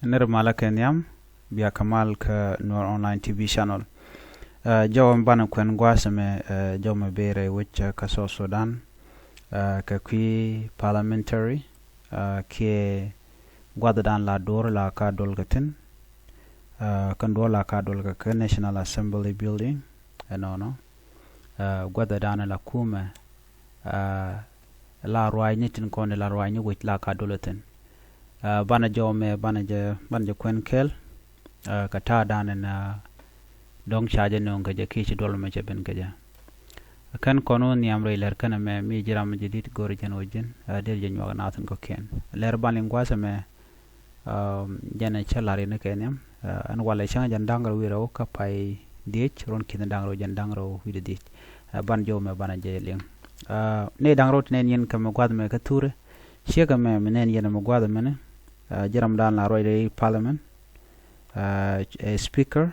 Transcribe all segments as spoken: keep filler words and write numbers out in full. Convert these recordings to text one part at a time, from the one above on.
Nir malä kɛ nhiam, bia kɛ mal kä Nuer Online T V channel. Ɛ, jɔw mi banɛ kuɛn gua̱a̱th ɛmɛ, ɛ, jɔw mi bee rɛy wec, ɛ, kä South Sudan, ɛ, kɛ kui̱ parliamentary, ɛ, kiɛ gua̱thdan la duɔ̱ɔ̱r la ka duɔl kɛ thi̱n, ɛ, kɛn duɔ̱ɔ̱r la ka duɔl kɛ kä National Assembly Building, ɛnɔnɔ. Ɛ, gua̱thdan la kumɛ, ɛ, la ruaacni tin kɔn la ruaacni wec la ka duɔl kɛ thi̱n. Ɛ, banɛ jɔw mɛ, banɛ jɛ, banɛ jɛ kuɛn kɛɛl, ɛ, kɛ ta̱a̱ danɛ na dɔ̱ŋ ca jɛ nööŋ kɛ jɛ kiɛ ci duɔl mɛ cɛ ben kɛ jɛ. Kɛn kɔn wä nhiam rɛy lɛr kɛn ɛmɛ mi ji̱ ram mi jɛ di̱t go̱r jɛn wä ji̱n, ɛ, dee jɛ nyuak na thi̱n kɔ̱kiɛn. Lɛr ban liŋ gua̱a̱th ɛmɛ, ɛ, jɛn ɛ cä la̱r yɛn kɛ nhiam, ɛ, ɛn walɛ cäŋ jɛn da̱ŋ rɛw wi̱i̱ rɛw kä pay dhiec, ruɔ̱n ki̱n da̱ŋ rɛw jɛn da̱ŋ rɛw wi̱i̱ rɛw dhiec. Ɛ, ban jɔw mɛ banɛ jɛ liŋ. Ɛ, nɛy da̱ŋ rɛw ti nɛn yɛn kɛ mɛ gua̱a̱th ɛmɛ kä thurɛ, ciekɛ mɛ mi nɛn yɛn mɛ gua̱a̱th ɛmɛni, ɛ, ji̱ ram dan la ruac rɛy parliament, ɛ, ɛ speaker,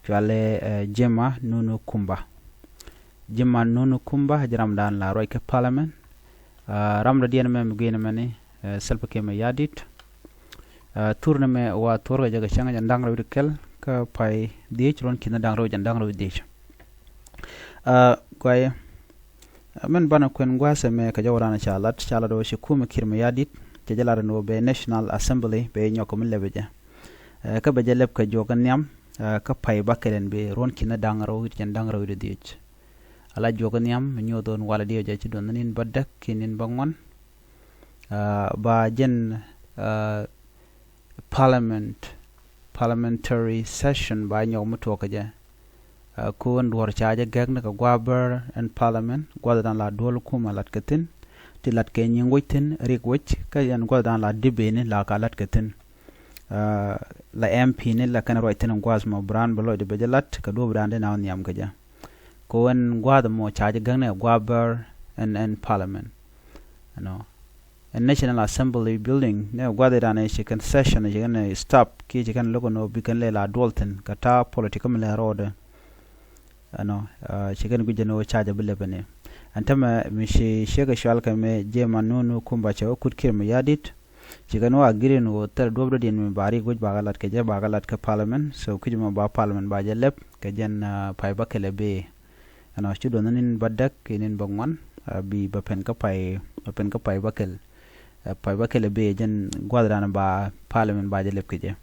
cualɛ, ɛ, Jema Nunu Kumba. Jema Nunu Kumba, ji̱ ram dan la ruac kä parliament. Ɛ, ram dɔ̱diɛn mɛ mi gui̱n mɛni, ɛ, Salva Kiir Mayardit. Ɛ, thur ni mɛ wa thuɔ̱r kɛ jɛ kɛ cäŋ jɛn da̱ŋ rɛw wi̱cdɛ kɛl kä pay dhiec, ruɔ̱n ki̱n da̱ŋ rɛw jɛn da̱ŋ rɛw dhiec. Ɛ, guayɛ, ɛ, min banɛ kuɛn gua̱a̱th ɛmɛ kɛ jɔw dan ca lat, ca lat wä ci kumɛ Kiir Mayardit, cɛ jɛ lat ni wä bɛ National Assembly bɛ nyɔk kɛ mi lɛpɛ jɛ. Ɛ, kä bɛ jɛ lɛp kɛ juɔk kɛ nhiam, ɛ, kä pay bakɛl ɛn bee ruɔ̱n ki̱n da̱ŋ rɛw wi̱cdɛ jɛn da̱ŋ rɛw wi̱cdɛ dhiec. Ala juɔk kɛ nhiam mi nyuɔth ɣän walɛ diɛw jɛ ci duɔth ni̱n bä däk kiɛ ni̱n bä ŋuan. Ɛ, ba jɛn, ɛ, parliament, parliamentary session ba nyɔk mi tuɔɔk kɛ jɛ. Ɛ, ko̱n duɔ̱ɔ̱r ca jɛ gɛk ni kɛ gua̱a̱ bär ɛn parliament, gua̱a̱th dan la duɔl kumɛ lat kɛ thi̱n, ti lat kɛ nyiŋ wec thi̱n, rik wec, kä yɛn gua̱a̱th dan la debate ni la ka lat kɛ thi̱n. Ɛ, la M P ni la kɛn ruac thi̱n gua̱a̱th mɔ bi raan bɛ lɔcdɛ bɛ jɛ lat kɛ duɔ̱ɔ̱p dan dee na wä nhiam kɛ jɛ. Ko̱n gua̱a̱th mɔ ca jɛ gɛk ni kɛ gua̱a̱ bär ɛn, ɛn parliament. Ɛnɔ. Ɛn National Assembly Building, ni gua̱th idan ci kɛn session, ci kɛn stop, kiɛ ci kɛn lo̱k ɛn ɣöö bi kɛn lɛ la duɔl thi̱n, kɛ ta̱a̱ politik mi lɛ rɔɔdɛ. Ɛnɔ, ɛ, ci kɛn guic ɛn ɣöö ca jɛ bi lɛp ɛn i̱. Ɛn tämɛ mi ci ciek ɛ cual kɛ mɛ Jema Nunu Kumba cɛ wä kut Kiir Mayardit, ci kɛn wä agreement ɣöö thil duɔ̱p dɔ̱diɛn mi ba rik wec ba kɛ lat kɛ jɛ, ba kɛ lat kɛ parliament, so kui̱c mɔ ba parliament ba jɛ lɛp kɛ jɛn, ɛ, pay bakɛl ɛ bee. Ɛnɔ, ci duɔth ni̱n bä däk kiɛ ni̱n bä ŋuan, ɛ, bi bä pen kä pay, bä pen kä pay bakɛl. Ɛ, pay bakɛl ɛ bee jɛn gua̱thdan ba parliament ba jɛ lɛp kɛ jɛ.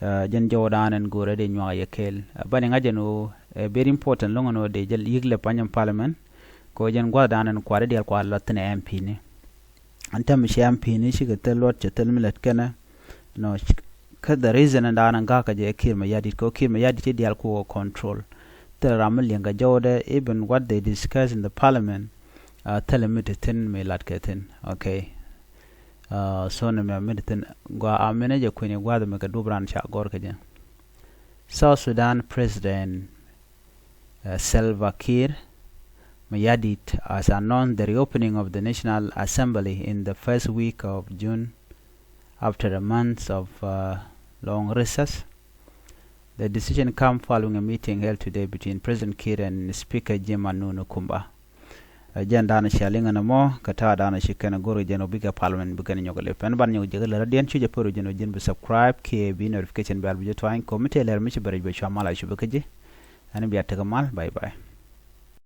Ɛ, jɛn jɔwdan ɛn go̱o̱rɛ dee nyuak yɛ kɛɛl. Ɛ, bä ni ŋa̱c jɛn ɣöö, ɛ, very important lo̱ŋ ɛn ɣöö dee jɛ yi̱k lɛp anyɛ parliament. Kɛ ɣöö jɛn gua̱thdan ɛn kua̱r i̱ diaal kua̱r lɔth thi̱n ɛ M P ni. Ɛn täämɛ ci M P ni cikɛ thil luɔt, cɛ thil mi lät kɛnɛ. Nɔ, kä the reason ɛn da̱a̱n ɛn ga̱a̱kä jɛ Kiir Mayardit, kɛ Kiir Mayardit ci diaal ku wä control. Thil ram mi liɛŋ kɛ jɔwdɛ, even what they discuss in the parliament, ɛ, thilɛ mi te thi̱n mi lat kɛ thi̱n. Okay. Ɛ, so ni mɛ mi te thi̱n, gua a minɛ jɛ kui̱ni gua̱a̱th mi kɛ dup ran ca gɔr kɛ jɛ. South Sudan President uh, Salva Kiir Mayardit has announced the reopening of the National Assembly in the first week of June after a month of uh, long recess. The decision comes following a meeting held today between President Kiir and Speaker Jema Nunu Kumba. Uh, jɛn da̱a̱n cia liŋ ɛn ɛmɔ kɛ ta̱a̱ da̱a̱n ci kɛn go̱r jɛn ɔ bikɛ parliament bikɛn nyɔk lip ɛn ban nyɔk jek lɛ rɔ̱diɛn cu jɛ pär jɛn ɔ ji̱n bi subscribe kiɛ bi notification bell bi jɛ tuany kɔ mi tëë lɛr mi ci bɛ rɛc bɛ cua mal a cu bɛ kä ji̱. Ɛn bia tekɛ mal, bye bye.